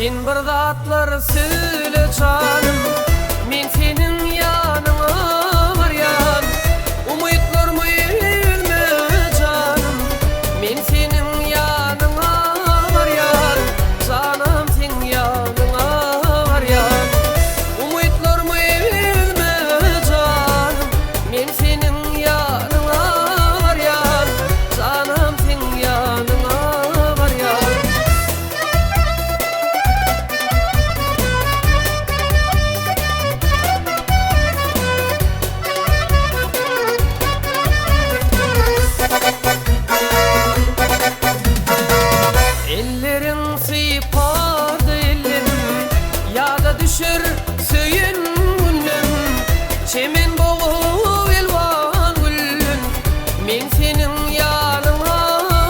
Sen bir zatlar söýle janym, Men seniň ýanyňa barýan. Umytlarymy üzme janym, Men seniň ýanyňa barýan. Janam seň ýanyňa barýan. Umytlarymy üzme janym, Men seniň ýanyňa barýan. Janam seň ýanyňa barýan. Elleriň sypady ellim, Ýada düşer söýen günlem. Çemen bogup elwan güllün, Men seniň ýanyňa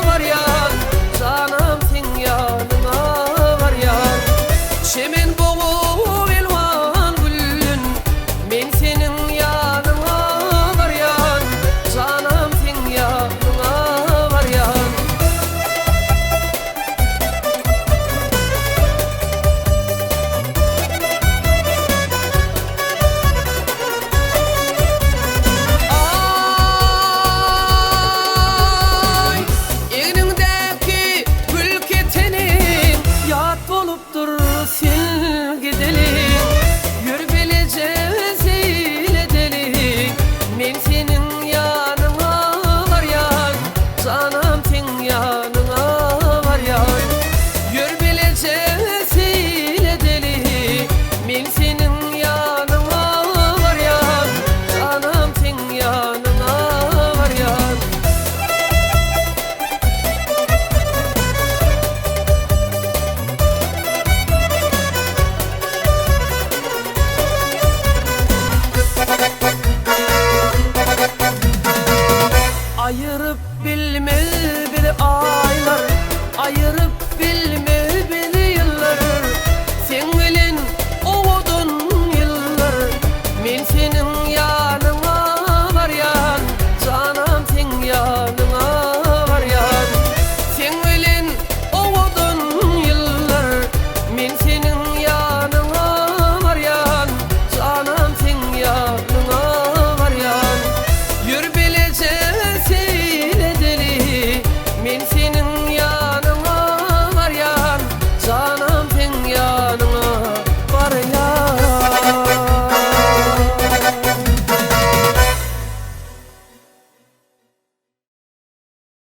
barýan, Janam seň ýanyňa barýan. Çemen bogup elwan güllün, Men seniň ýanyňa barýan, Janam seň ýanyňa barýan. Aý, egniňdäki gül keteniň Ýat bolupdyr sen gideli. Ýör bileje seýil edeli, Men seniň ýanyňa barýan, Janam seň ýanyňa barýan. Ýör bileje seýil edeli, Men seniň ýanyňa barýan, Janam seň ýanyňa barýan. Aýyryp bilmez bizi aýlar, Aýyryp bilmez.